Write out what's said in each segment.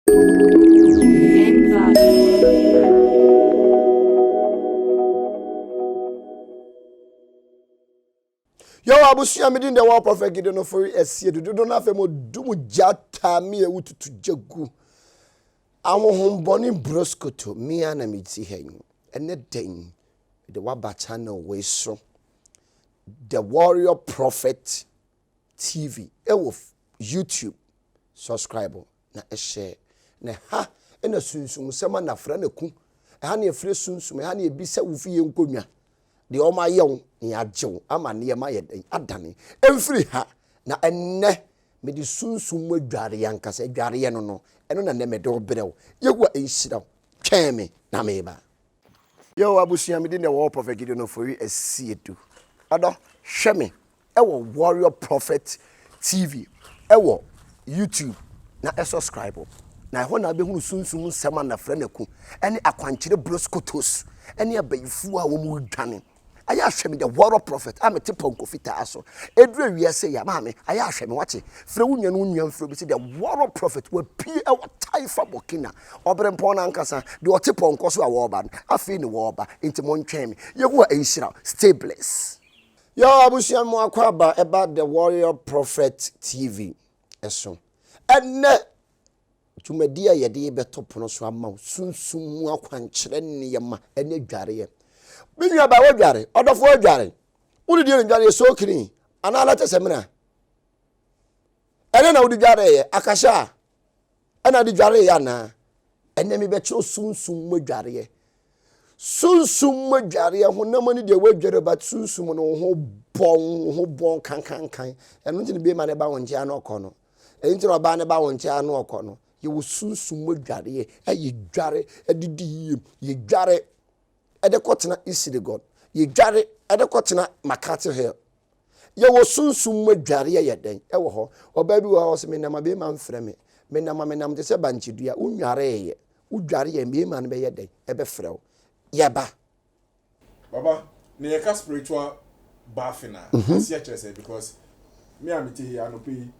Yo abusua me din de wɔ Prophet Gideon Ofori Asiedu dodo no afei mo du mu gya taa me ewu tutu gya gu ahohombɔne broskoto me a na me ti ha yi ɛnɛ dɛn de waba channel wei so The Warrior Prophet TV ɛwɔ YouTube subscribe na ɛhyɛ na ɛha ɛna sunsumsɛm anafra na ku ɛha na yɛfrɛ sunsum ɛha na yɛbisa wo fie nkonnwa deɛ wɔn ayɛ wo na yɛagye wo ama nneɛma ayɛ dɛn adane ɛmfiri ha na ɛnnɛ mede sunsum mu adwareɛ ankasa adwareɛ no no ɛno na nnɛ mede wo brɛ wo Yehowa nhyira wo twɛn me na meba Yo abusua me din de Wɔwɔ Prophet Gideon Ofori Asiedu. Ɔdɔ hwɛ me ɛwɔ Warrior Prophet TV ɛwɔ YouTube na ɛsubscribe na ɛhɔ na abɛhunu sunsum nsɛm a nafrɛ no aku ɛne akwankyerɛ broskotos ɛne abayifoɔ a wɔn redwane ayɛ ahwɛ me the warrior prophet a mete pɔnkɔ fitaa so ɛduru awia sɛ yɛ maame ayɛ ahwɛ me wate frɛ wo nua no wo nua mfrɛ bi sɛ the warrior prophet wapie ɛwɔ taifa burkina ɔberempɔn no ankasa deɛ ɔte pɔnkɔ so a wɔreba no afei ne wɔreba nti montwɛn me yehowa nhyira stay blessed Yo abusua mu akɔ aba ɛba the warrior prophet tv ɛso ɛnɛ Dwumadi a yɛde rebɛto pono so ama wo, sunsum mu akwankyerɛ nneɛma ne adwareɛ. Me nuabaa woadware, ɔdɔfo woadware, wode deɛ na dwareɛ sookini anaa lɛtɛ sɛmina. Ɛne na wode dwareeɛ, akahyɛ a ɛna de dwareeɛ anaa? Ɛnɛ mebɛkyerɛ sunsum mu adwareɛ. Sunsum mu adwareɛ honam ani deɛ woadware but sunsum no wo ho bɔn, wo ho bɔn kankankan. Ɛno nti na bɛma no ba wo nkyɛn na ɔkɔ no. Ɛno nti na ɔbaa no ba wo nkyɛn ano ɔkɔ no. Yɛwɔ sunsum mu adwareɛ a yɛdware de di yie. Yɛdware de kɔtena Isirigon. Yɛdware de kɔtena Makati Hill. Yɛwɔ sunsum mu adwareɛ yɛ dɛn ɛwɔ hɔ. Ɔbaa bi wɔ hɔ ɔsɛ menam a bɛrima mfrɛ me. Menam a menam te sɛ bankyedua. Wonwareeɛ. Wodwareɛ mmarima no bɛyɛ dɛn ɛbɛfrɛ wo. Yɛba. Baba, na yɛka spiritual bathing a, mhm. aseɛ kyerɛ sɛ because me a mete yi anɔpɛ yi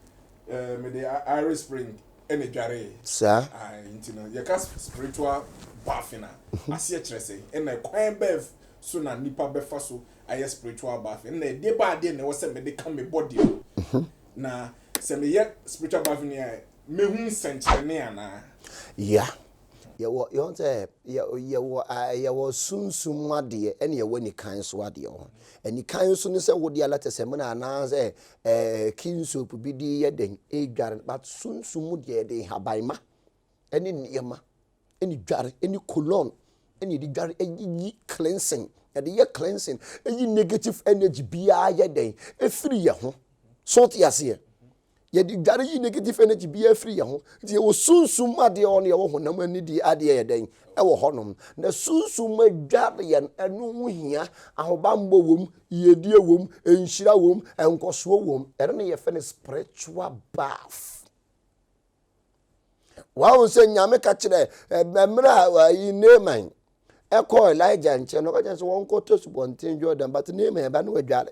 eh, mede Irish spring ɛna dwaree. Saa. Nti no yɛka spiritual bathing a, mhm. aseɛ kyerɛ sɛ ɛna kwan bɛɛ so na nipa bɛfa so ayɛ spiritual bathing ɛna ɛdeɛ ba adeɛ na ɛwɔ sɛ mede ka me body no. Mhm. Na sɛ meyɛ spiritual bathing a, mehu nsɛnkyerɛnne anaa? Yeah. Yɛwɔ yɛn sɛ yɛ yɛwɔ yɛwɔ sunsum mu adeɛ ɛna yɛwɔ anikan so adeɛ wɔ hɔ. Anikan so ne sɛ wode alata samina anaasɛ ɛɛ king soap bi de yɛ dɛn edware but sunsum mu deɛ yɛde nhaban ɛne nneɛma ɛne dware ɛne cologne ɛne yɛde dware ɛyiyi cleansing yɛde yɛ cleansing ɛyi negative energy biara yɛ dɛn ɛfiri yɛ ho so te aseɛ. Yɛde dware yi negative energy biara firi yɛn ho. Nti yɛwɔ sunsum mu adeɛ wɔ no yɛwɔ honam ani deɛ adeɛ yɛ dɛn ɛwɔ hɔnom. Na sunsum mu adware yɛn ɛno ho hia. Ahobammɔ wom, yiedie wom, nhyira wom, nkɔsoɔ wom. Ɛno na yɛfrɛ no spiritual bath. Wahu sɛ Nyame ka kyerɛ mmerɛ a ayi Naaman ɛkɔɔ Elijah nkyɛn no ɔka kyerɛ sɛ wɔnkɔtɔ subɔnten Jordan but Naaman ɛba no wadware.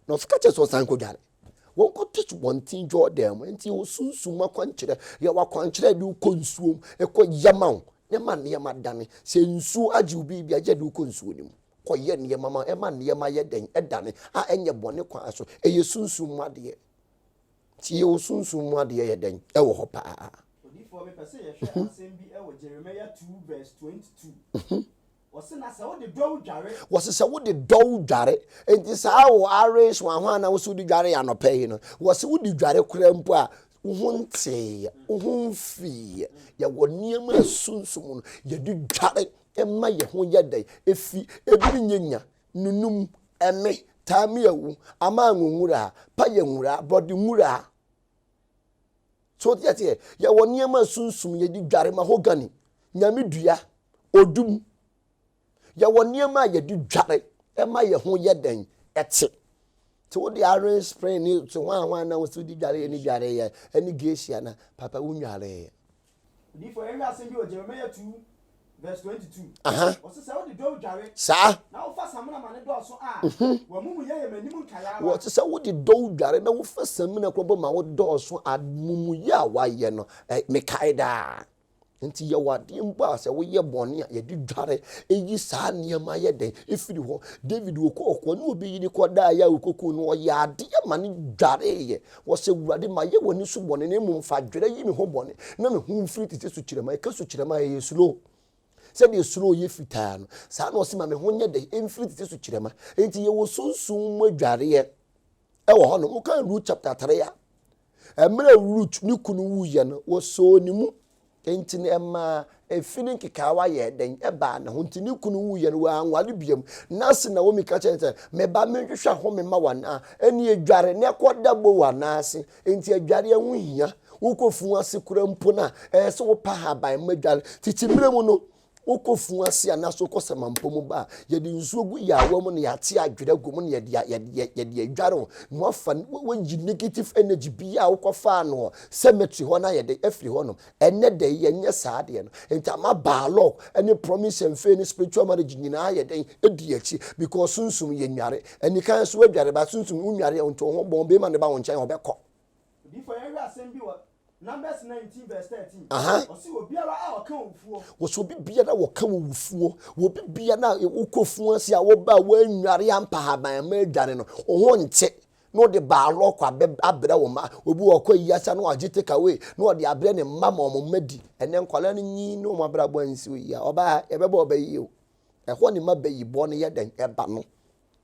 Na ɔka kyerɛ sɛ ɔsan kɔdware. Wɔnkɔto subɔnten Jordan mu. Nti wɔ sunsum akwankyerɛ, yɛwɔ akwankyerɛ de wokɔ nsuom, ɛkɔ yɛ ma wo, na ɛma nneɛma dane. Sɛ nsuo agye wo biribi a, gye de wokɔ nsuo no mu. Kɔyɛ nneɛma ma ɛma nneɛma yɛ dɛn, ɛdane, a ɛnyɛ bɔne kwan so. Ɛyɛ sunsum mu adeɛ. Nti yɛwɔ sunsum mu adeɛ yɛ dɛn, ɛwɔ hɔ paa. Odiyifoɔ mepɛ sɛ yɛhwɛ asɛm bi wɔ Jeremiah 2 verse 22. Wɔse na sɛ wode dɔw dware. Wɔse sɛ wode dɔw dware. Enti saa wo Irish hwanhwan na wose wode dware anɔpa yi no, wɔse wode dware koraa mpo a, wo ho nteeɛ, wo ho mfiiɛ. Yɛwɔ nneɛma a sunsum no yɛde dware ma yɛn ho yɛ dɛn? Efi. Ebi ne nyanya, nunum, ɛme, taame awu, amango nwura, paya nwura, borɔde nwura. So wote aseɛ? Yɛwɔ nneɛma a sunsum yɛde dware, mahogany, nyame dua, odum. Yɛwɔ nneɛma a yɛde dware ɛma yɛn ho yɛ dɛn ɛte. Nti wode iron spray ne te hwan hwan na wosi wode dware yɛ ne dware yɛ ɛne geisha na papa wo nware yɛ. Odiyifoɔ yɛnhwɛ asɛm bi wɔ Jeremiah 2. Verse 22. Aha. Ɔse sɛ wode dɔw dware. Saa. Na wofa samina ma ne dɔɔso a. Mhm. W'amumuyɛ yɛ m'anim nkaeɛ ara. Wɔte sɛ wode dɔw dware na wofa samina korɔ ma wo dɔɔso amumuyɛ a wayɛ no mekae daa. Nti yɛwɔ adeɛ mpo a sɛ woyɛ bɔne a yɛde dware ɛyi saa nneɛma yɛ dɛn ɛfiri hɔ. David wɔkɔ ɔkoa ne obi yere kɔdaeɛ a wɔkɔku no ɔyɛ adeɛ ma ne dwareeɛ. Wɔsɛ Awurade mayɛ w'ani so bɔne na mmom fa dwerɛ yi me ho bɔne na me ho mfiri te sɛ sukyerɛma. Ɛka sukyerɛma a ɛyɛ slow. Sɛdeɛ slow yɛ fitaa no saa na ɔse ma me ho nyɛ dɛn ɛmfiri te sɛ sukyerɛma. Nti yɛwɔ sunsum mu adwareɛ ɛwɔ hɔ nom. Wokan Ruth chapter 3 a Mmerɛ a Rut ne kunu wuiɛ no, wɔsɔɔ ne mu. Enti no ɛmaa efi ne nkekaawa yɛɛ dɛn? Ɛbaa ne ho. Nti ne kunu wuiɛ no, wanware biom. N'ase Naomi ka kyerɛɛ no sɛ, Me ba, menhwehwɛ home mma wo anaa? Ɛnneɛ dware na kɔda Boas nan ase. Enti adwareɛ ho hia. Wokɔ funu ase koraa mpo no a, ɛyɛ sɛ wopɛ ahaban ma dware. Tete mmerɛ mu no, Wokɔ funu ase anaasɛ wokɔ samampɔ mu ba a, yɛde nsuo gu yaawa mu na yɛate adwerɛ agu mu na yɛde yɛde yɛde adware wo na wafa wayi negative energy bi a wokɔfaa no wɔ cemetery hɔ na yɛde afiri hɔ nom. Ɛnnɛ da yi yɛnyɛ saa adeɛ no. Nti ama baalɔk ne promise and faith ne spiritual marriage nyinaa yɛ dɛn edi akyi because sunsum yɛnware. Anikan so woadware ba sunsum wonware a nti wo ho bɔn bɛrima no ba wo nkyɛn ɔbɛkɔ. Odiyifoɔ yɛnhwɛ asɛm bi wɔ Numbers 19 verse 13. Aha. Ɔse obiara a ɔka owufoɔ. Wɔsɛ obi biara a wɔka owufoɔ, obi biara a wokɔ funu ase a woba a woannware ampa haban ma adware no, wo ho nte na ɔde baalɔkɔ abɛ abrɛ wo mma. Obi wɔ ɔkɔ ayi ase a na wagye take away na ɔde abrɛ ne mma ma wɔn mma di. Ɛnɛ nkwadaa no nyin na wɔn abrabɔ ansi wo yie a, ɔbaa yɛbɛbɔ ɔbɛ yie o. Ɛhɔ ne mma bɛyi bɔ no yɛ dɛn ɛba no.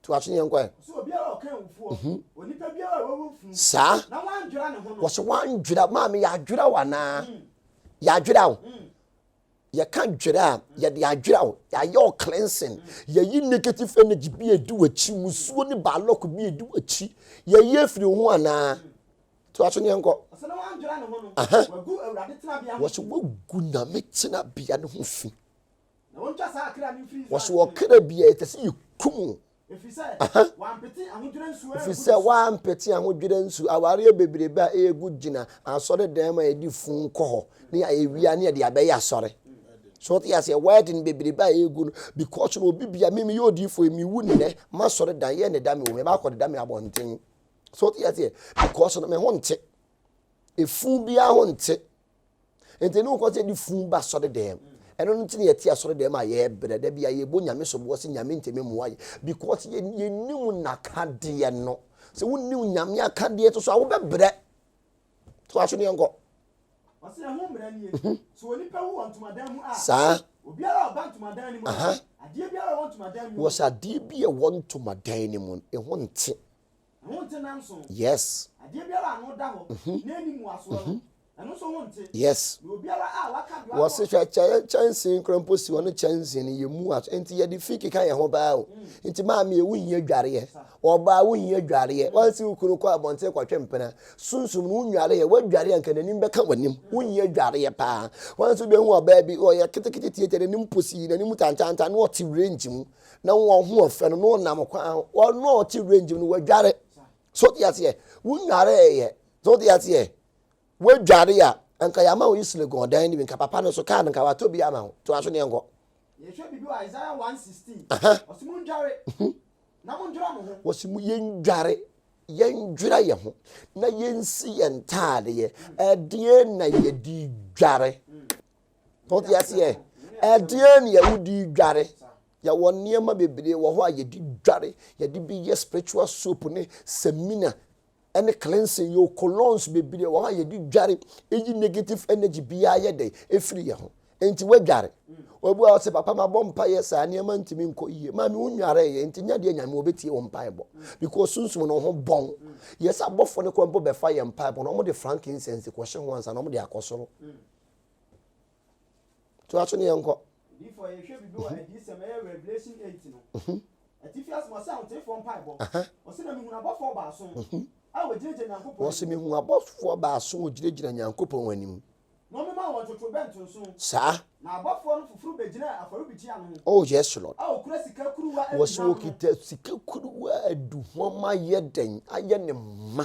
To aso yɛn kɔ ɛ. Ɔsɛ obiara a ɔka awufoɔ, mhm. onipa biara a wawu funu, saa na wandwira ne ho no. Wɔsɛ wandwira maame yɛadwira wo anaa? Mm. Yɛadwira wo. Mm. Yɛka dwira a yɛde adwira wo, yɛayɛ wo cleansing, mm. yɛyi negative energy bi edi w'akyi, musuo ne baalɔk bi edi w'akyi, yɛyi afiri wo ho anaa? To aso ne yɛn kɔ. Ɔsɛ na wandwira ne ho no, wagu Awurade tenabea ho. Wɔsɛ wagu Nyame tenabea no ho fi. Na wɔntwa saa akra no mfiri Israel Wɔso ɔkra bi a ɛtɛ sɛ yɛkum wo. Ɛfiri sɛ wampete ahodwira nsuo Ɛfiri sɛ wampete ahodwira nsuo. Awareɛ bebrebe a ɛregu gyina asɔre dan mu a yɛde funu kɔ hɔ ne ɛwia ne yɛde abɛyɛ asɔre. So wote aseɛ wedding bebrebe a ɛregu no because no obi bia me meyɛ odiyifoɔ yi mewu nnɛ m'asɔre dan yɛ ne da me wɔ mu ɛbɛ akɔ deda me abɔnten. So wote aseɛ because no me ho nte. Efu biara ho nte. Nti ne wokɔ sɛ de funu ba asɔre dɛm. Ɛno no nti na yɛte asɔre dɛm a yɛbrɛ da bi a yɛbɔ nyame soboɔ sɛ nyame ntumi mmoa yɛ because yɛnim n'akadeɛ no. Sɛ wonnim nyame akadeɛ to so a wobɛbrɛ. To aso ne yɛnkɔ. Ɔsɛ ɛho mmara nie. Mhm. Sɛ onipa wu wɔ ntomadan mu a. Saa. Obiara a ɔba ntomadan no mu no. Adeɛ biara a ɛwɔ ntomadan mu. Wɔ sɛ adeɛ bi a ɛwɔ ntomadan no mu no, ɛho nte. Ɛho nte nnanson. Yes. Adeɛ biara a ano da hɔ na ɛnni mmuasoɔ no, ɛno nso ho nte. Yes. Na obiara a waka doa Wɔse hwɛ kyɛ kyɛnsee kora mpo si hɔ no kyɛnsee no yɛmu aso nti yɛde fi keka yɛn ho paa o. Nti maame yɛ wohia dwareɛ. Ɔbaa wohia dwareɛ. Wansi wo kunu kɔ abɔnten kɔtwe mpena. Sunsum no wonwareɛ wadware anka n'anim bɛka w'anim. Wohia dwareɛ paa. Wansi wobɛhu ɔbaa bi ɔyɛ ketekete tietia n'anim posii n'anim tantantan na ɔte range mu. na wɔn ho ɔfɛ no na ɔnam kwan ho ɔno a ɔte range mu no wadware so te aseɛ wonwareeɛ so te aseɛ wadware a nka yɛama wo isle gɔn dan no bi nka papa no so kaa no nka watɔ bi ama wo to aso neɛ nkɔ yɛhwɛ biribi wɔ Isaiah 1:16 ɔse mondware mhm. na mondwera mo ho wɔse mu yɛndware yɛndwera yɛn ho na yɛnsi yɛn ntaadeɛ ɛdeɛ na yɛde dware mm. Wote aseɛ? Ɛdeɛn na yɛwodi dware? Yɛwɔ nneɛma bebree wɔ hɔ a yɛde dware. Yɛde bi yɛ spiritual soap ne samina ɛne cleansing. Yɛwɔ colognes bebree wɔ hɔ a yɛde dware. Eyi negative energy biara yɛ dɛ efiri yɛn ho. Nti wadware. Obi a ɔsɛ papa ma bɔ mpa yɛ saa nneɛma ntumi nkɔ yie. Maame wo nware yɛ nti nya deɛ nyame wɔbɛtie wo mpaebɔ. Because sunsum no ho bɔn. Yɛ sɛ abɔfoɔ no koraa mpo bɛfa yɛn mpaebɔ no wɔde frankincense kɔhyɛ ho ansa na wɔde akɔ soro. Toa so ne yɛnkɔ. Odiyifoɔ yɛhwɛ biribi wɔ adiyisɛm ɛyɛ Revelation 8 no. Mhm. Atifi asɛm ɔsɛ ahoteefoɔ mpaebɔ. Ɔsɛ na mehunu abɔfoɔ baason mhm. a wɔgyinagyina Nyankopɔn Wɔsɛ mehu abɔfoɔ baason wɔgyinagyina Nyankopɔn anim. Na ɔmema wɔn totorobɛnto nson. Saa. Na abɔfoɔ no foforo bɛgyinaa afɔrebukyia no ho. Oh yes Lord. A wɔkura sika kuruwa aduhwam no. Wɔsɛ wɔkita sika kuruwa aduhwam ayɛ dɛn ayɛ ne ma.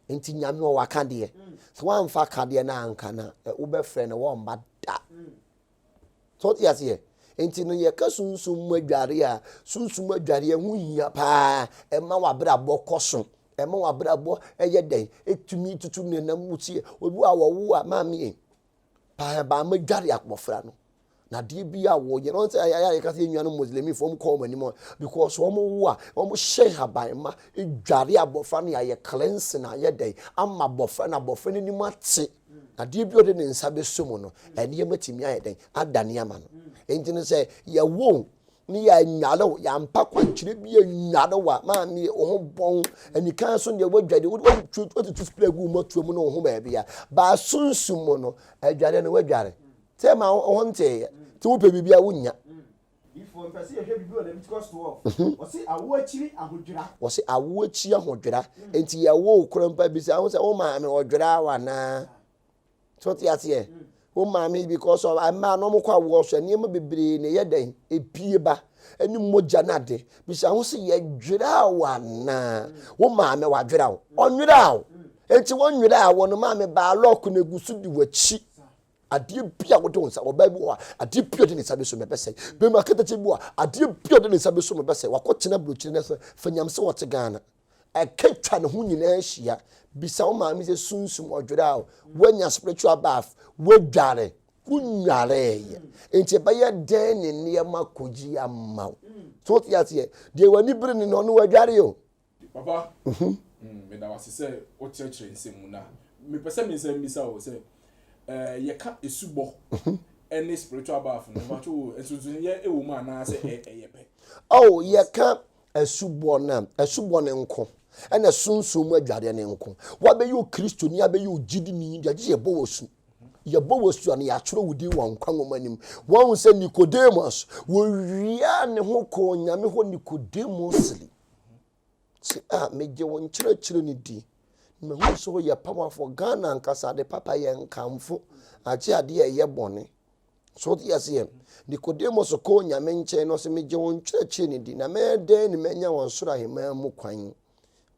Nti Nyame ɔwɔ akadeɛ. Sɛ woamfa akadeɛ no anka no a, wobɛfrɛ no wɔmma da. So wote aseɛ? Nti no yɛka sunsum mu adware a, sunsum mu adwareɛ ho hia paa. Ɛma w'abrabɔ kɔ so. Ɛma w'abrabɔ ɛyɛ dɛn? Ɛtumi tutu nenam mu sie. Obi wɔ a wɔwo a maame yɛ paa baama dware abɔfra no. Na adeɛ bi a wɔyɛ no sɛ ayɛ ayɛ kasa yɛn nuanom Muslimfoɔ wɔn kɔ wɔn anim because wɔn wo a wɔn hyɛ nhaban ma dware abɔfra no yɛ cleansing ayɛ dɛn ama abɔfra na abɔfra no anim ate. Adeɛ bi a ɔde ne nsa bɛsɔ mu no, nneɛma tumi ayɛ dɛn adane ama no. Enti no sɛ yɛwo ne yɛanyare wo, yɛampa kwankyerɛ bi anyare wo a, maame wo ho bɔn, anikan so deɛ woadware, wotutu spray gu wo mmɔtoa mu ne wo ho baabi a, baa sunsum mu no, adware no woadware. Sɛ ma wo ho nteeɛ, nti wopɛ biribi a wonnya. Difoɔ, mpɛ sɛ yɛhwɛ biribi wɔ Leviticus 12. Wɔse awoɔ akyiri ahodwira. Wɔse awoɔ akyi ahodwira. Nti yɛwo wo kora mpa bisa ho sɛ wo maame ɔdwira wo anaa? So te aseɛ? Wo maame because of mmaa no wɔkɔ awoɔ so nneɛma bebree na ɛyɛ dɛn epie ba ɛne mogya no ade. Bisa ho sɛ yɛdwira wo anaa? Wo maame wadwira wo? Ɔnwira wo. Nti wɔnwira wo no maame baa lɔɔko na egu so di w'akyi. Adeɛ bi a wode wo nsa, ɔbaa bi wɔ hɔ a, adeɛ bi a ɔde ne nsa bɛso mu ɛbɛsɛe. Bɛrima akatakye bi wɔ hɔ a, adeɛ bi a ɔde ne nsa bɛso mu ɛbɛsɛe. Wakɔtena aburokyire no sɛ fa nyam sɛ ɔte Ghana. Ɛka twa ne ho nyinaa hyia. Bisa wo maame sɛ sunsum ɔdwerɛ a woanya spiritual bath, woadware, wonwareeɛ. Nti ɛbɛyɛ dɛn ne nneɛma kɔgyi ama wo? So wote aseɛ? Deɛ w'ani bere no no, ɔno wadware o. Papa, meda wo ase sɛ wokyerɛkyerɛ nsɛm mu na mepɛ sɛ me nsa mmisa wo sɛ eh, yɛka esubɔ ne spiritual bath no mpakyɛ wo nsonsonoeɛ wɔ mu anaasɛ ɛyɛ pɛ? Oh, yɛka asubɔ no a, asubɔ no nko ɛna sunsum mu adwareɛ no nko. Woabɛyɛ okristoni abɛyɛ ogyidini deɛ agye sɛ yɛbɔ wɔ su. Yɛbɔ wɔ su a na yɛatwerɛ wo din wɔ nkwa nwoma no mu. Wɔahu sɛ Nicodemus, wɔwiaa ne ho kɔɔ Nyame hɔ Nicodemusly. Se ah megye wo nkyerɛkyerɛ no di na mahu sɛ woyɛ powerful. Ghana ankasa ade papa yɛ nkamfo agye adeɛ a ɛyɛ bɔne. So wote aseɛ? Nicodemus kɔɔ Nyame nkyɛn na ɔse megye wo nkyerɛkyerɛ no di na mɛyɛ dɛn na manya wɔn soro ahemman mu kwan?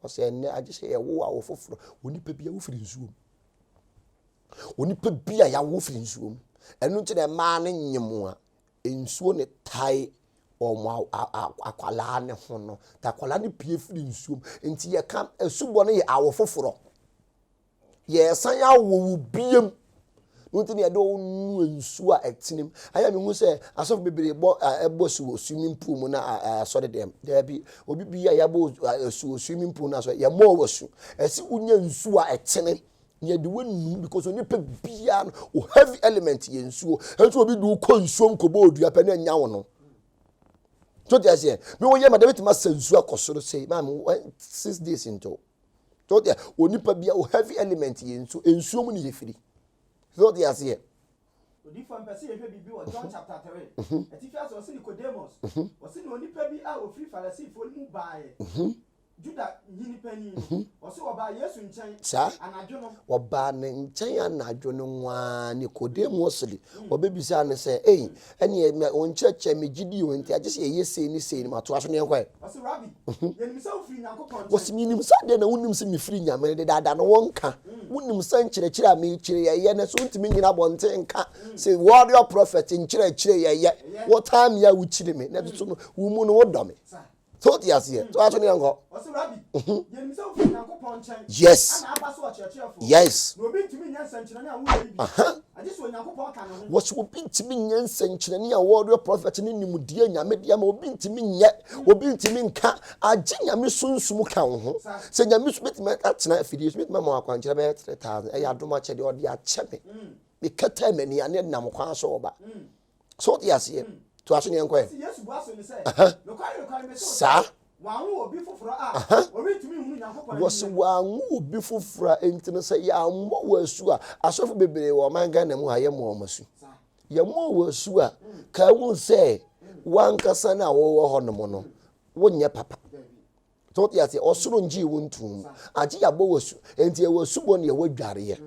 Ɔsɛ ɛnnɛ agye sɛ yɛwo awo foforɔ. Onipa bi a wofiri nsuo mu. Onipa bi a yɛawo firi nsuo mu. Ɛno nti na mmaa no nyem a nsuo ne tae wɔn akwadaa no ho no nti akwadaa no pue firi nsuo mu nti yɛka asubɔ no yɛ awo foforɔ yɛsan awo wo biem no nti na yɛde wɔn nu nsuo a ɛtene mu ayɛ mi hu sɛ asɔfo bebree bɔ ɛbɔ su wɔ swimming pool mu na asɔre dɛm dɛbi obi bi a yɛabɔ su wɔ swimming pool na asɔre yɛmmɔ wɔ su ɛsi wonya nsuo a ɛtene yɛde wo num because onipa biara no o heavy element yɛ nsuo ɛnso obi de wokɔ nsuo nkɔbɔ odua pɛ na anya wo no so te aseɛ me woyɛ ma de bɛtumi asɛ nsuo akɔ soro sei maa me 6 days nto so te onipa biara o heavy element yɛ nsuo, nsuo mu ne yɛfiri. So te aseɛ. Odiyifoɔ mpɛ sɛ yɛhwɛ biribi wɔ John chapter 3 atifi ase. Ɔse Nicodemus, ɔse na onipa bi a ɔfiri Farisifoɔ no mu baeɛ, Juda nyini panyin no, ɔse ɔbaa Yesu nkyɛn Saa. anadwo no. Wɔbaa ne nkyɛn anadwo no nwaa, Nicodemus de, wɔbɛbisaa no sɛ, Ei, ɛneɛ mɛ wo nkyerɛkyerɛ megye di o, nti agye sɛ yɛyɛ sei ne sei no, matoa so ne yɛnkɔ ɛ. Ɔse, Rabi, yɛnim sɛ wofiri Nyankopɔn nkyɛn. Wɔse, menim sɛ adeɛ na wonim sɛ mefiri Nyame no dedaada no wonka. Wonim sɛ nkyerɛkyerɛ a mekyerɛ yɛyɛ no so wontumi nnyina abɔnten nka sɛ warrior prophet nkyerɛkyerɛ yɛyɛ. Wotaa me a wokyiri me, na so no wo mu no wodɔ me. Sa. So wote aseɛ? Toa so ne yɛnkɔ. Ɔse, Rabi, yɛnim sɛ wofiri Nyankopɔn nkyɛn ana aba sɛ ɔkyerɛkyerɛfoɔ. Na obi ntumi nyɛ nsɛnkyerɛnne a woyɛ yi bi, agye sɛ Onyankopɔn ka ne ho. Wɔse obi ntumi nyɛ nsɛnkyerɛnne a warrior prophet ne nimdeɛ Nyame de ama, obi ntumi nyɛ, obi ntumi nka, agye Nyame sunsum ka wo ho. Sɛ Nyame su bɛtumi atena afidie so, bɛtumi ama wo akwankyerɛ bɛyɛ 3000, ɛyɛ adom akyɛdeɛ ɔde akyɛ me. Mekɛtɛɛ m'ani a ne nam kwan so ɔba. So wote aseɛ? Toa so ne yɛnkɔ ɛ. Yesu bua so ne sɛ, Nokware, nokware, mese wo sɛ, Saa. wɔanwo obi foforɔ a, ɔrentumi nhunu Nyankopɔn Wɔse ahennie. wɔanwo obi foforɔ a, enti no sɛ yɛammɔ wɔ asu a, asɔfo bebree wɔ ɔman Ghana mu ha yɛmmɔ wɔn asu. Yɛmmɔ wɔ asu a, ka hu sɛ wankasa no a wowɔ hɔ nom no, wonyɛ papa. So wote aseɛ? Ɔsoro ngyee wo ntom. Agye yɛabɔ wɔ asu. Enti yɛwɔ asubɔ ne yɛwɔ adwareɛ.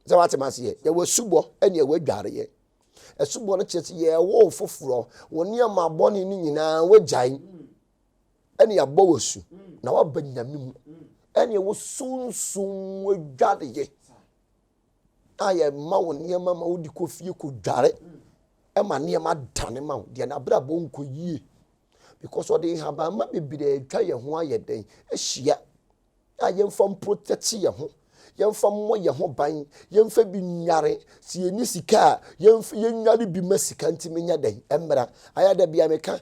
Sɛ wate ma aseɛ, yɛwɔ asubɔ ne yɛwɔ adwareɛ. Asubɔ no kyerɛ sɛ yɛwɔ wo foforɔ, wo nneɛma bɔne no nyinaa wagyae, ɛne yɛabɔ wɔ asu na waba Nyame mu, ɛne ɛwɔ sunsum adwareɛ a yɛma wo nneɛma ma wode kɔ fie kɔdware. Ɛma nneɛma dane ma wo. Deɛ n'abrabɔ nkɔ yie. Because ɔde nhabamma bebree atwa yɛn ho ayɛ dɛn? Ahyia. A yɛmfa mprotɛkye yɛn ho. Yɛmfa mmɔ yɛn ho ban. Yɛmfa bi nnware. Sɛ yɛnni sika a, yɛmfa yɛnnware bi ma sika ntumi nyɛ dɛn? Ɛmmra. Ayɛ da bia meka,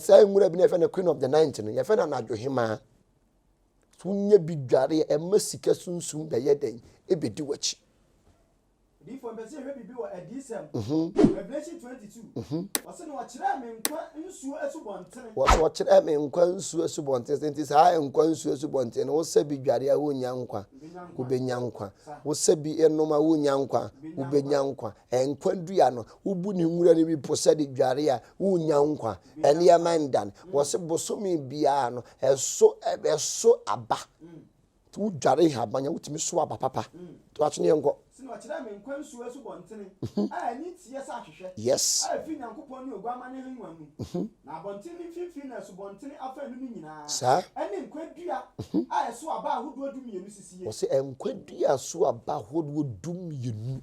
saa nwura bi na yɛfrɛ no Queen of the Night no, yɛfrɛ no anadwo hemaa. So wonya bi dware a, ɛma sika sunsum bɛyɛ dɛn? Ɛbɛdi w'akyi. Odiyifoɔ, mepɛ sɛ yɛhwɛ biribi wɔ Adiyisɛm, Revelation 22. Ɔse, na ɔkyerɛɛ me nkwa nsuo asubɔntene. Wɔse ɔkyerɛɛ me nkwa nsuo asubɔntene. Nti saa nkwa nsuo asubɔntene no, wosɛ bi dware a wonnya nkwa, wobɛnya nkwa. Wosɛ bi nom a wonnya nkwa, wobɛnya nkwa. Nkwa dua no, wobu ne nwura no bi po sɛ de dware a wonnya nkwa. Nneɛma ndan. Wɔse bosome biara no, ɛso ɛso aba. Nti wodware nhaban a, wotumi so aba papa. Toa so ne yɛnkɔ. Se na ɔkyerɛɛ me nkwa nsuo asubɔntene a ani teɛ sɛ ahwehwɛ, Yes. a ɛfiri Nyankopɔn ne Oguamma no ahennwa mu, na abɔntene no mfimfini na asubɔntene afanu no nyinaa, Saa. ne nkwa dua a ɛso aba ahodoɔ dumienu sisie. Wɔse nkwa dua a ɛso aba ahodoɔ dumienu.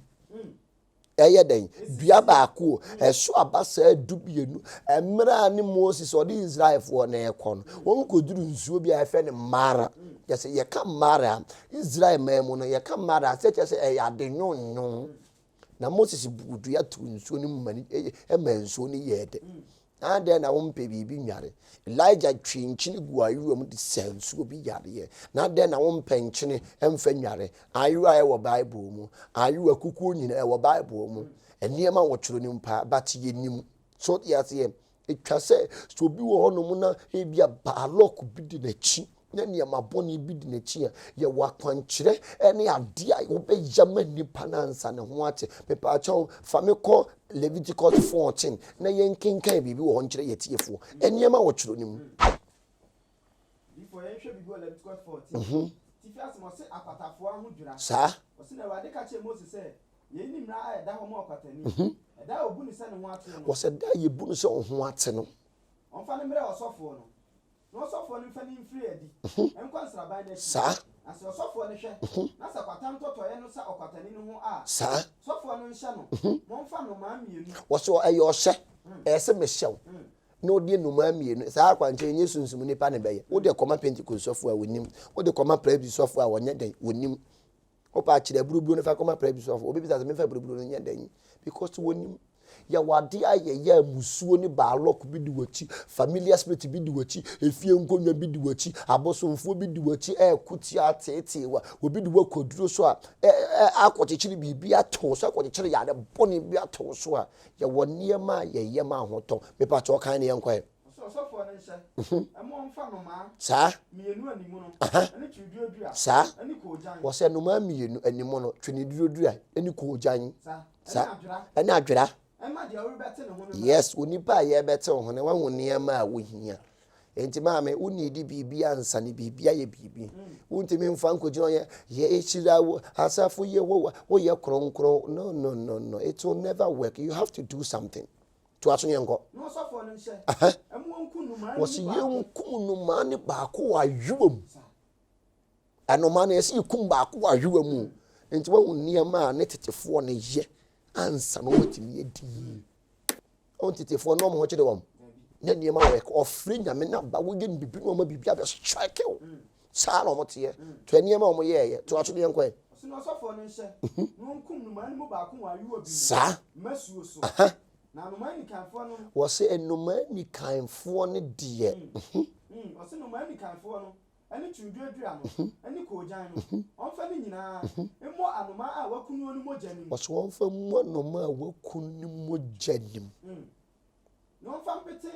Ɛyɛ dɛn? Dua baako o, ɛso aba saa dumienu. Mmerɛ a ne Moses ɔde Israelfoɔ no rekɔ no, wɔn kɔduru nsuo bi a yɛfrɛ no Mara. Kyerɛ sɛ yɛka Mara a, Israel man mu no, yɛka Mara a, sɛ kyerɛ sɛ ɛyɛ ade nwonwon. Na Moses buu dua too nsuo no mu ma ne, ma nsuo no yɛɛ dɛ. Adɛn na wompɛ biribi nnware? Elijah twee nkyene guu ayowa mu de saa nsuo bi yareɛ. Na adɛn na wompɛ nkyene mfa nnware? Ayowa a ɛwɔ Bible mu, ayowa kukuo nyinaa ɛwɔ Bible mu. Nneɛma wɔ twerɛ no mu paa, but yɛnim. So wote aseɛ? Ɛtwa sɛ sɛ obi wɔ hɔnom na ebia baalɔk bi di n'akyi na nneɛma bɔne bi di n'akyi a, yɛwɔ akwankyerɛ ne adeɛ a wobɛyɛ ma nipa no ansa ne ho ate. Mepaakyɛw, fa me kɔ Leviticus 14 na yɛnkenkan biribi wɔ hɔ nkyerɛ yɛtiefoɔ. Nneɛma wɔ twerɛ no mu. Before yɛnhwɛ biribi wɔ Leviticus 14, mhm. tifi asɛm ɔse akwatafoɔ ahodwira. Saa. Ɔse na Awurade ka kyerɛɛ Mose sɛ, Yei ne mmara a ɛda hɔ ma ɔkwatani. Mhm. Ɛda a wɔbu no sɛ ne ho ate no. Wɔsɛ da a yɛbu no sɛ ɔho ate no. Ɔmfa no mmrɛ ɔsɔfoɔ no. Na ɔsɔfoɔ no mfa no mfiri adi nkɔ nsraban no akyi. Saa. Na sɛ ɔsɔfoɔ no hwɛ, na sɛ kwata ntɔtɔeɛ no sa ɔkwatani no ho a, Saa. sɔfoɔ no nhyɛ no ma ɔmfa nnomaa mmienu. Wɔsɛ ɛyɛ ɔhyɛ, ɛyɛ sɛ mehyɛ wo, na ɔde nnomaa mmienu. Saa akwankyerɛ nyɛ sunsum nipa na ɛbɛyɛ. Wode kɔma Pentecost sɔfoɔ a, wɔnim. Wode kɔma Presby sɔfoɔ a, wɔnyɛ dɛn? Wɔnim. Wopɛ a kyerɛ aburuburo no fa kɔma Presby sɔfo. Obi bisa sɛ memfa aburuburo no nyɛ dɛn? Because wɔnim. Yɛwɔ adeɛ a yɛyɛ a musuo ne baalɔk bi di w'akyi, familiar spirit bi di w'akyi, efie nkonnwa bi di w'akyi, abosomfoɔ bi di w'akyi ɛɛko tia ateetee wa, obi de w'akɔduro so a akɔkyekyere biribi ato so, akɔkyekyere yare bɔne bi ato so a, yɛwɔ nneɛma a yɛyɛ ma ahotɔ. Mepa kyɛw kan ne yɛnkɔ ɛ. Ɔsɛ ɔsɔfoɔ no nhyɛ ɛmo ɔmfa nnomaa Saa. mmienu animono Aha. ne twerɛdua Saa. ne koogyan. Wɔsɛ nnomaa mmienu animono, tweneduro ne koogyan. Saa. Saa. Ɛne adwera. Ɛne adwera. Ɛma deɛ worebɛte ne ho no mmra. Yes, onipa a yɛrebɛte wo ho no, wahu nneɛma a wohia. Enti maame, wo need biribi ansa ne biribi ayɛ biribi. Wontumi mfa nkɔgyina ɔyɛ, yɛhyira wo, asafo Yehowa, woyɛ kronkron. No, no, no, no. It will never work. You have to do something. Toa so ne yɛnkɔ. Na ɔsɔfoɔ no nhyɛ, ɛmo wɔnku nnomaa no Wɔsi mu baako. yɛnkum nnomaa no baako wɔ ayowa mu. Nnomaa no yɛsi yɛkum baako wɔ ayowa mu. Nti wɔn nneɛma a ne tetefoɔ no yɛ ansa na wɔatumi adi yie. Wɔn tetefoɔ no wɔn ho kyerɛ wɔn. Ne nneɛma wɔ ɛkɔ ɔfiri nyame na ba woyɛ no bibi na wɔn biribi abɛ strike wo. Saa na wɔn teɛ. To nneɛma a wɔn yɛɛyɛ. Toa so ne yɛnkɔ ɛ. Ɔsɛ na ɔsɔfoɔ no nhyɛ, na wɔnkum nnomaa no mu baako wɔ ayowa bi mu, Saa. mmasuo so. Aha. Na nnomaa anikanfoɔ no. Wɔse nnomaa anikanfoɔ no deɛ. Ɔse nnomaa anikanfoɔ no ne twerɛdua no ne koogyan no, ɔmfa ne nyinaa mmɔ anomaa a wɔaku no no mogya no mu. Ɔse ɔmfa mmɔ anomaa a wɔaku no mogya no mu. Na ɔmfa mpete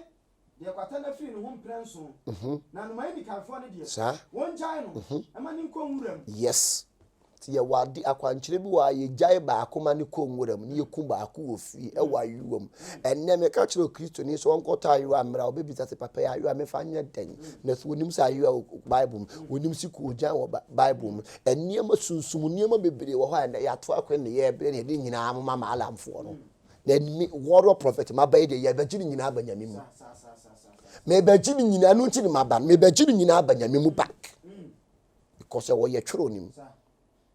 Deɛ kwata no afiri ne ho mprɛ nson, na nnomaa anikanfoɔ no deɛ, wɔngyae no ma no nkɔ nwura mu. Yes. Nti yɛwɔ ade, akwankyerɛ bi wɔ a yɛgyae baako ma no kɔ nwura mu, na yɛku baako wɔ fie, ɛwɔ ayowa mu. Ɛnnɛ meka kyerɛ Okristoni sɛ ɔnkɔtɔ ayowa mmra a, ɔbɛbisa sɛ, papa yi ayowa mefa nyɛ dɛn? Na sɛ ɔnim sɛ ayowa wɔ Bible mu, ɔnim sɛ koogyan wɔ Bible mu. Nneɛma, sunsum nneɛma bebree wɔ hɔ a ɛnnɛ yɛato akwan na yɛrebrɛ na yɛde ne nyinaa moma Maalamfoɔ no. Na me warrior prophet maba yi deɛ yɛbɛgye ne nyinaa aba nyame mu. Mebɛgye ne nyinaa no nti ne maba no mebɛgye ne nyinaa aba nyame mu back. Because ɛwɔ yɛ twerɛ no mu.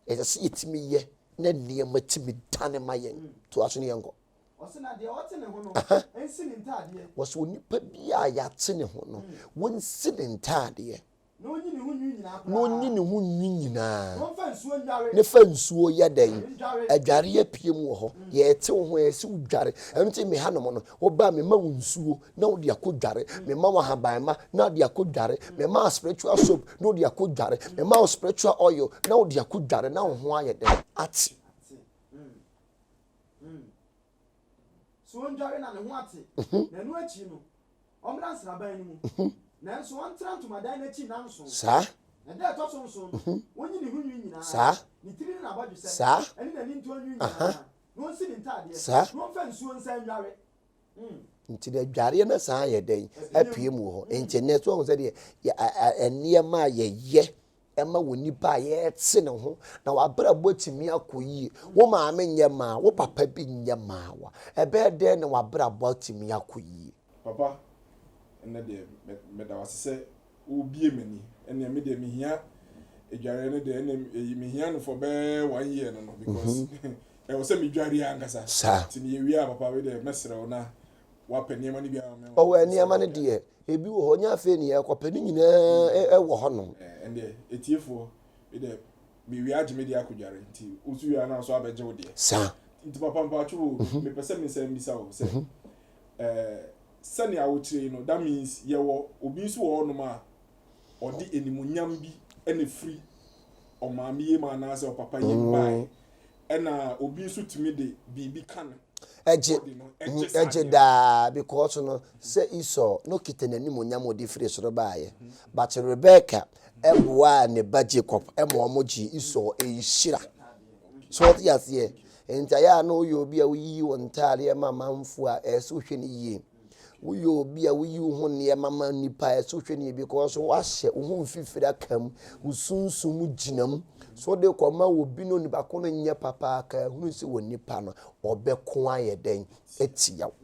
Ɛsɛ sɛ yɛtumi yɛ na nneɛma tumi dane ma yɛn. To aso ne yɛnkɔ. Ɔse na deɛ ɔte ne ho no nsi ne ntaadeɛ. Wɔse onipa bi a yɛate ne ho no, wɔnsi ne ntaadeɛ. Na ɔnyi ne ho nwi nyinaa koraa. Na ɔnyi ne ho nwi nyinaa. Na ɔmfa nsuo nnware. Ne fa nsuo yɛ dɛn? Ndware. Adware apue mu wɔ hɔ. Yɛte wo ho a, ɛsɛ wodware. Ɛno nti me hanom no, woba a mema wo nsuo na wode akɔ dware. Mema wo ahabanma na wode akɔ dware. Mema wo spiritual soap na wode akɔ dware. Mema wo spiritual oil na wode akɔ dware na wo ho ayɛ dɛn? Ate. Ate. So ɔndware na ne ho ate, na ɛno akyi no, ɔmmra nsraban no mu. Nanso ɔntra ntomadan no akyi nnanson. Saa. Na da a ɛtɔ so nson no, ɔnyi ne ho nwi nyinaa, Saa. ne tiri ne n'abɔdwesɛ, Saa. ne n'anintɔn nwi nyinaa, na ɔnsi ne ntadeɛ, Saa. na ɔmfa nsuo nsan nnware. Nti na adwareɛ no san yɛ dɛn? Apue mu wɔ hɔ. Nti ɛnnɛ so wahu sɛdeɛ nneɛma a yɛyɛ ɛma wɔ nipa a yɛrete ne ho na w'abrabɔ atumi akɔ yie. Wo maame nyɛ maa, wo papa bi nyɛ maa wa. Ɛbɛyɛ dɛn na w'abrabɔ atumi akɔ yie? Papa, ɛnnɛ deɛ meda wo ase sɛ wobue m'ani. Ɛnneɛ me deɛ mehia adwareɛ no deɛ ɛnneɛ ɛyi mehia no for bɛyɛ one year no no because ɛwɔ sɛ medware ankasa. Saa. Nti meyɛ wie a papa wei deɛ mɛsrɛ wo na wapɛ nneɛma no bi ama me. Ɔwɔ nneɛma no deɛ ebi wɔ hɔ nyɛ afei ne yɛkɔpɛ ne nyinaa ɛwɔ hɔnom. Ɛndeɛ etiefoɔ wei deɛ mewie agye me deɛ akɔdware nti wo nso wie a na nso abɛgye wo deɛ. Saa. Nti papa mpaatwo o mepɛ sɛ me nsa mbisa wo sɛ ɛɛ sɛnea wokyerɛ yi no that means yɛwɔ obi nso wɔ hɔnom a ɔde animuonyam bi ɛna firi ɔmaame yam anaasɛ ɔpapa yam baeɛ ɛna obi nso tumi de biribi ka no. Ɛgye ɛgye daa because no sɛ Esau no kita n'animuonyam ɔde firi soro baeɛ but Rebecca ɛboaa ne ba Jacob ɛma wɔn gyee Esau nhyira so ɔte aseɛ nti ayɛ a na woyɛ obi a woyiyi wɔn ntaadeɛ ma amanfoɔ a ɛyɛ sɛ wohwɛ no yie woyɛ obi a woyi wo ho nneɛma ma nnipa a ɛsɛ wohwɛ no yie because woahyɛ wo ho mfifiri aka mu wo sunsum gyina mu so wode kɔma obi no onipa ko no nyɛ papa ka ehunu sɛ wɔ nipa no ɔbɛko ayɛ dɛn atia wo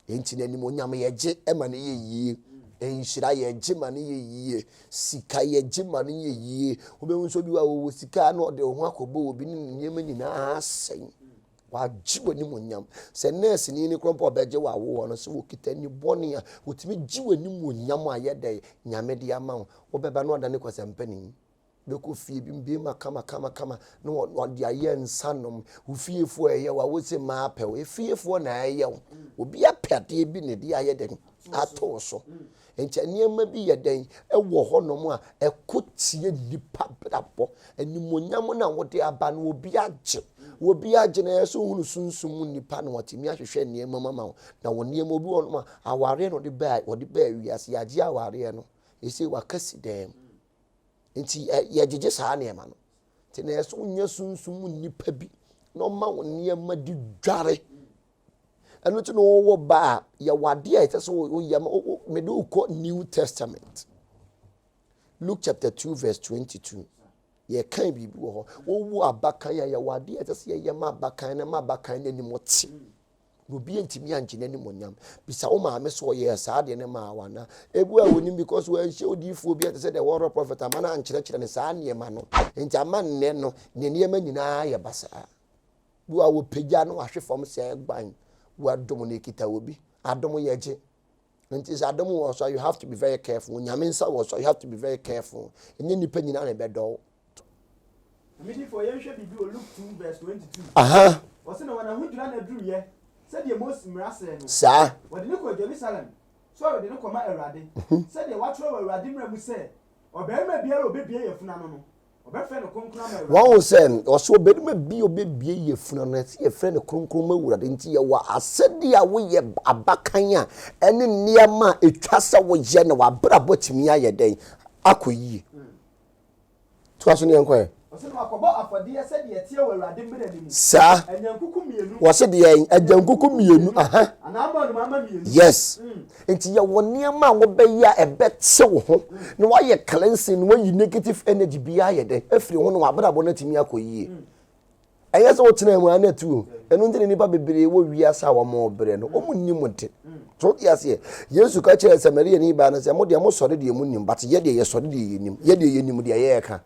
enti na animonyam yɛgye ma no yɛ yie nhyira yɛgye ma no yɛ yie sika yɛgye ma no yɛ yie wobɛhu nso bi wɔ a wɔwɔ sika na ɔde ho akɔbɔ obi ne nneɛma nyinaa asɛe Wagye w'animuonyam. Sɛ nɛɛseni no koraa mpo a ɔbɛgye wo awoɔ no, sɛ ɔkita ani bɔne a, ɔtumi gye w'animuonyam a ɛyɛ dɛ Nyame de ama wo. Wobɛba na wadane kwasampani. Bɛkɔ fie bi bɛma kama kama kama na ɔde ayɛ nsa nom. Wo fiefoɔ ɛyɛ wo a, wose maapɛ wo. Efiefoɔ na ɛyɛ wo. Obi apɛ adeɛ bi na ɛde ayɛ dɛn ato wo so. Nti nneɛma bi yɛ dɛn wɔ hɔnom a ɛko tia nnipa brabɔ. Animuonyam no a wode aba no, obi agye. Obi agye no, ɛyɛ sɛ wohunu sunsum mu nnipa na wɔatumi ahwehwɛ nneɛma mu ama wo. Na wɔ nneɛma obi wɔ hɔnom a, awareɛ na ɔde baa wɔde baa wiase. Yɛagye awareɛ no, ɛsei waka si dan mu. Nti yɛgyegye saa nneɛma no. Nti na ɛyɛ sɛ wonya sunsum mu nnipa bi na ɔma wo nneɛma di dware. Ɛno nti na wɔwɔ ba a yɛwɔ adeɛ a ɛsɛ sɛ woyɛ ma mede wokɔ New Testament. Luke chapter 2 verse 22. Yɛkan biribi wɔ hɔ. Wowu abakan a yɛwɔ adeɛ a ɛsɛ sɛ yɛyɛ ma abakan no ma abakan no anim te. Na obi ntumi angye n'anim onyam. Bisa wo maame sɛ ɔyɛɛ saa adeɛ no maa wo anaa. Ebu a wɔnim because wɔanhyia odiyifoɔ bi a te sɛ the warrior prophet ama no ankyerɛkyerɛ no saa nneɛma no. Nti ama nnɛ no ne nneɛma nyinaa yɛ basaa. Bi wɔ a wɔpagya na wahwe fam sɛ gban. Wadom no ekita obi. Adom yɛ gye. Nti sɛ adom wɔ so a you have to be very careful. Onyame nsa wɔ so a you have to be very careful. Ɛnyɛ nnipa nyinaa na ɛbɛdɔ wo. Amidifoɔ, yɛnhwɛ biribi wɔ Luke 2 verse 22. Aha. Ɔse na wɔn ahodwira na duruyɛ sɛdeɛ Mose mmara sɛɛ no. Saa. Wɔde no kɔɔ Jerusalem sɛ ɔrede no kɔma Awurade, sɛdeɛ wɔatwerɛ wɔ Awurade mmara mu sɛ, Ɔbarima biara a ɔbɛbue yafunu ano no, Wɔbɛfrɛ no kronkron ama Awurade. Wɔahu sɛ ɔsɛ ɔbarima bi a ɔbɛbue yafunu ano, ɛsɛ yɛfrɛ no kronkron ma Awurade. Nti yɛwɔ asɛdeɛ a woyɛ abakan a ɛne nneɛma a ɛtwa sɛ woyɛ na w'abrabɔ tumi ayɛ dɛn akɔ yie. Toa so ne yɛnkɔ ɛ. Ɔsɛ na wakɔbɔ afɔdeɛ sɛdeɛ ɛteɛ wɔ Awurade mmara no mu. Saa. Anyankuku mmienu. Wɔse deɛ agyankuku mmienu. Aha. Anaa mmorɔnoma mma mmienu. Yes. Nti yɛwɔ nneɛma a wobɛyɛ a ɛbɛte wo ho na woayɛ cleansing na woayi negative energy biara ayɛ dɛn afiri ho na w'abrabɔ no atumi akɔ yie. Ɛnyɛ sɛ wotena mu a na atu o. Ɛno nti na nnipa bebree wɔ wiase a wɔbrɛ no, wɔn nnim de. So wote aseɛ? Yesu ka kyerɛɛ Samariani baa no sɛ, mo deɛ mosɔre deɛ monim, but yɛ deɛ yɛsɔre deɛ yɛnim. Yɛ deɛ yɛnim deɛ yɛreka.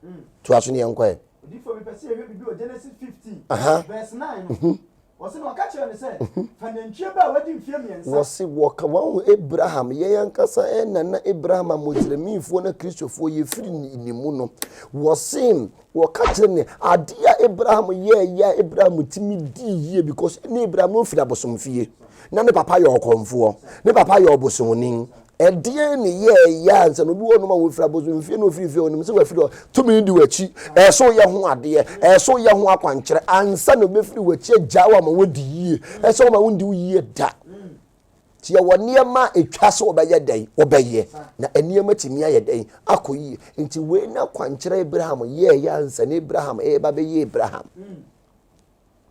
Toa so ne yɛnkɔ ɛ. Odiyifoɔ bi pɛ sɛ yɛhwɛ biribi wɔ Genesis 15 Aha. verse 9 no. Wɔse na ɔka kyerɛɛ no sɛ, Fa nantwie ba a wadi mfeɛ mmiɛnsa. Wɔse wɔka wɔahu Abraham, yɛn ankasa yɛn nana Abraham a Muslimfoɔ ne Kristofoɔ yɛfiri ne mu no. Wɔse wɔka kyerɛ no adeɛ a Abraham yɛɛyɛ a Abraham tumi dii yie because ne Abraham no firi abosomfie. Na ne papa yɛ ɔkɔmfoɔ, ne papa yɛ ɔbosomni. Ɛdeɛn ne yɛɛyɛ ansa na obi wɔ nom a wɔfiri abosomfie na ɔfiri fie ɔnim sɛ wafiri hɔ tumi di w'akyi ɛso yɛ ho adeɛ ɛso yɛ ho akwankyerɛ ansa na obɛfiri w'akyi agyaa wo ama wadi yie ɛsɛ wɔma wondi wo yie da nti yɛwɔ nneɛma a ɛtwa sɛ wɔbɛyɛ dɛn wɔbɛyɛ na nneɛma tumi ayɛ dɛn akɔ yie nti wei na akwankyerɛ Abraham yɛɛyɛ ansa na Abraham ɛreba bɛyɛ Abraham.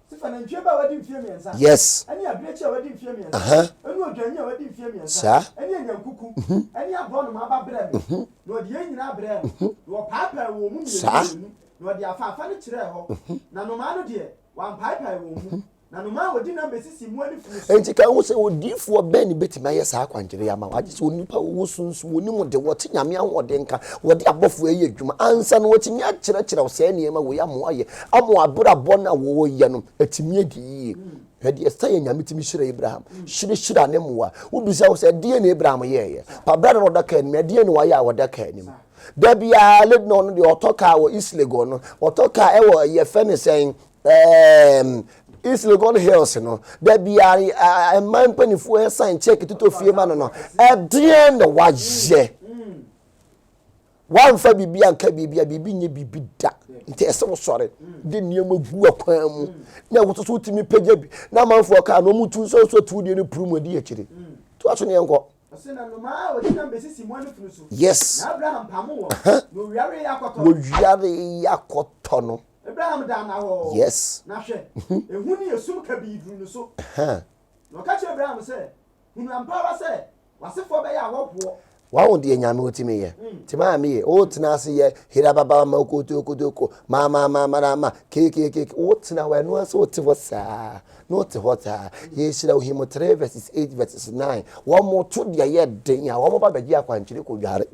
Se fa nantwie ba a wadi mfeɛ mmiɛnsa, Yes. ɛne abirekyi a wadi mfeɛ mmiɛnsa, Aha. ɛne odwanni a wadi mfeɛ mmiɛnsa, Saa. ɛne anyankuku, ɛne aborɔnoma ba brɛ me. Na ɔde yei nyinaa brɛɛ no, na ɔpaepaee wɔn mu mmienu Saa. mmienu, na ɔde afaafa no kyerɛɛ hɔ. Na nnomaa no deɛ, wampaepae wɔn mu. Na nnomaa a wɔdi nam bɛsisi mmoa no funu so. Enti ka ho sɛ, Odiyifoɔ bɛn na ɛbɛtumi ayɛ saa akwankyerɛ yi ama wo? Agye sɛ onipa a ɔwɔ sunsum, ɔnim de, ɔte Nyame ahoɔden nka, wɔde abɔfoɔ yɛ adwuma ansa na wɔatumi akyerɛkyerɛ wo saa nneɛma wei ama woayɛ, ama w'abrabɔ no a wɔreyɛ no atumi adi yie. Hwɛ deɛ sɛ yɛ Nyame tumi hyira Abraham, hyirahyira ne mmoa. Wobisa wo sɛ, ɛdeɛn na Abraham yɛeɛ? Pa berɛ na ɔda kaa anim, ɛdeɛn na wayɛ a ɔda kaa anim? Da biara lady na ɔno deɛ ɔtɔ kaa wɔ East Legon no, ɔtɔ kaa ɛwɔ yɛfɛ ne sɛn, ɛɛm, East Legon Hills no, da biara mmaa mpanimfoɔ ɛsan check totɔ fie ma no no, ɛdeɛn na wayɛ? Wamfa biribi anka biribi a biribi nyɛ biribi da. Nti ɛsɛ wosɔre de nneɛma gu akwan mu na ɛwo soso wotumi pagya bi na amanfoɔ kaa na ɔmo tu nso so atu deɛ no puru mu adi akyire. To aso ne yɛnkɔ. Ɔse na nnomaa a wɔdi nam bɛsisi mmoa no funu so. Yes. Na Abraham pamo wɔn. Na owia reyɛ akɔtɔ no. Owia reyɛ akɔtɔ no. Abraham daa nnahɔɔ. Yes. Na hwɛ, ehu ne esum kabii duruu ne so. Na ɔka kyerɛɛ Abraham sɛ, Hunu ampa ara sɛ w'asefoɔ bɛyɛ ahɔhoɔ. Wahu deɛ Nyame otumi yɛ. Nti maame ye, wo tena ase yɛ hirababa ma okotokotoko, ma ma ma ma ma kekekeke, wo tena hɔ ɛno ase wote hɔ saa, na wote hɔ saa. Yɛhyira wo hymn 3 verses 8 verses 9. Wɔn mo to deɛ yɛ den a, wɔn ba bɛgye akwankyerɛ kɔ dware.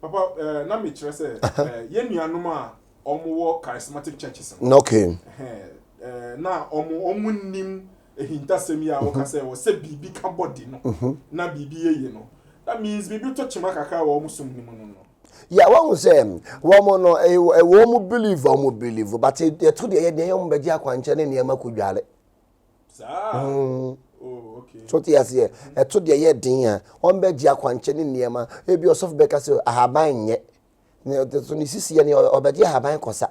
Papa, eh, na mekyerɛ sɛ eh, yɛn nuanom a wɔwɔ charismatic churches no. Okay. Eh, na wɔn wɔn nnim ahintasɛm yi a wɔka sɛ wɔ sɛ biribi ka body no mhm. na biribi yɛ yie no. That means biribi to kyema kakra wɔ wɔn som no mu no no. Yeah, wɔn sɛ wɔn no ɛwɔ wɔn believe wɔn believe but ɛto deɛ yɛ deɛ yɛ wɔn bɛgye akwankyɛn ne nneɛma kɔ dware. Mm. Oh, so te aseɛ ɛto deɛ yɛ den a wɔn bɛgye akwankyɛ ne nneɛma ebi ɔsɔfo bɛka sɛ ahaban nyɛ ne ɔde so ne sisi yɛ ne ɔbɛgye ahaban kɔsa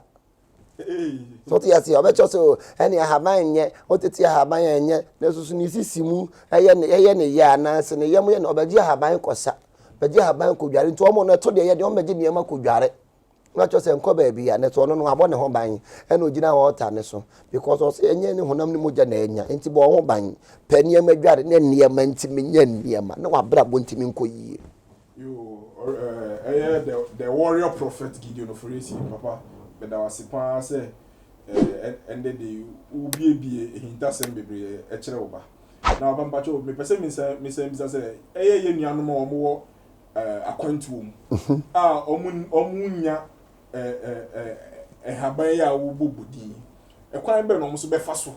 so te aseɛ ɔbɛkyɛ sɛ ɛne ahaban nyɛ ɔtete ahaban a ɛnyɛ na soso ne sisi mu ɛyɛ ne ɛyɛ ne yɛ anaasɛ ne yam yɛ ne ɔbɛgye ahaban kɔsa bɛgye ahaban kɔdware nti wɔn no ɛto deɛ yɛ deɛ wɔn bɛgye nneɛma kɔdware. Na kyerɛ sɛ nkɔ baabi a, na sɛ ɔno no wabɔ ne ho ban ɛna ogyina altar no so because ɔsɛ ɛnyɛ ne honam ne mogya na anya nti bɔ ho ban pɛ nneɛma dware ne nneɛma nti menyɛ nneɛma na wabrabɔ ntumi nkɔ yie. Yoo, ɛyɛ the the warrior prophet Gideon Oforiesie papa meda wo ase paa sɛ ɛndɛ de yi wobiebie ahintasɛm bebree ɛkyerɛ wo ba na papa mpakyɛw mepɛ sɛ mesan mesan bisa sɛ ɛyɛ yɛn nuanom a wɔn wɔ akwantuo mu a wɔn nya nhaban yi a wɔbɔ din ɛkwan bɛn na wɔn nso bɛfa so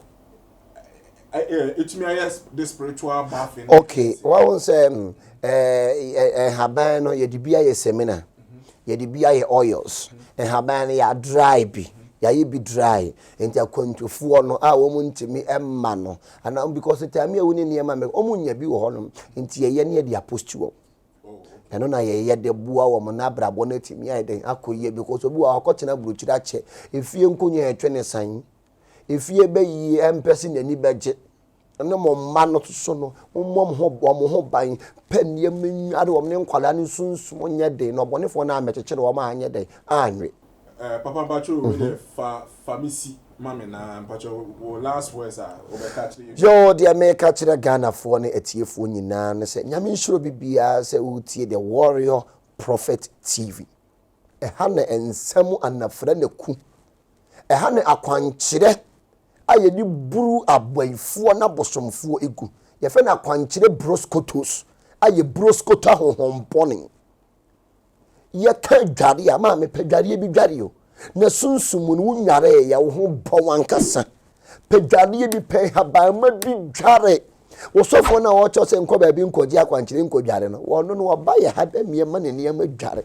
ɛtumi ayɛ the spiritual bathing. Okay, wɔn sɛ nhaban no yɛde bi ayɛ semina yɛde bi ayɛ oils nhaban no yɛ dry bi yɛayɛ bi dry nti akwantufoɔ no a wɔn ntumi mma no anaa because taami a wɔn nneɛma mɛ wɔn nya bi wɔ hɔnom nti yɛyɛ ne yɛde apost wɔn ɛno na yɛyɛ de boa wɔn na abrabɔ no atumi ayɛ den akɔ yie because obi wɔ hɔ akɔtena burokyiri akyɛ efie nkonya ɛtwe ne san efie bɛyie ɛmpɛ se n'ani bɛgye ne mo mma no soso no mommɔ mo ho wɔn ho ban pɛ nneɛma nnware wɔn ne nkwadaa no sunsum nyɛ den na ɔbɔnefoɔ no ammɛkyekyere wɔn anyɛ den anwe. Eh, papa mpacho wei deɛ fa fa me si ma me na mpacho wo last words a wobɛka akyerɛ yɛn. Yoo deɛ meka kyerɛ Ghanafoɔ ne atiefoɔ nyinaa ne sɛ Nyame nhyira obi biara sɛ woretie The Warrior Prophet TV. Ɛha na nsɛm anafra na ku. Ɛha na akwankyerɛ a yɛde buru abɔifoɔ na abosomfoɔ gu. Yɛfrɛ no akwankyerɛ broskotos a yɛ broskoto ahohombɔne. Yɛka dware a, maame pɛ dwareɛ bi dware o. Na sunsum mu no, wo nwareeɛ, wo ho bɔ w'ankasa. Pɛ dwareɛ bi, pɛ nhabamma bi dware. Wo sɔfoɔ no a ɔkyɛ sɛ nkɔ baabi nkɔgye akwankyerɛ nkɔdware no, wɔno no ɔba yɛ ha bɛ mmeɛma ne nneɛma dware.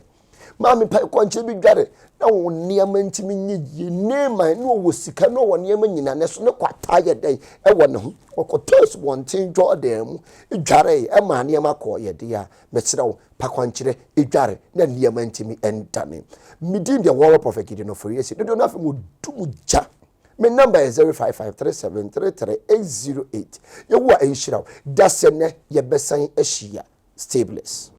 Maame pɛ akwankyerɛ bi dware na wo nneɛma ntumi nyɛ yie. Naaman ne ɔwɔ sika na ɔwɔ nneɛma nyinaa ne so ne kwata yɛ dɛn ɛwɔ ne ho. Ɔkɔtɔɔ asubɔnten Jordan mu dwaree ɛmaa nneɛma kɔɔ yɛ deɛ a, mesrɛ wo, pa kwankyerɛ dware na nneɛma ntumi ndane. Me din deɛ Warrior Prophet Gideon Ofori-Asie, dodoɔ no afei mo du mu gya. Me number yɛ 0553733808. Yehowa nhyira wo. Da sɛ nɛ yɛbɛsan ahyia. Stay blessed.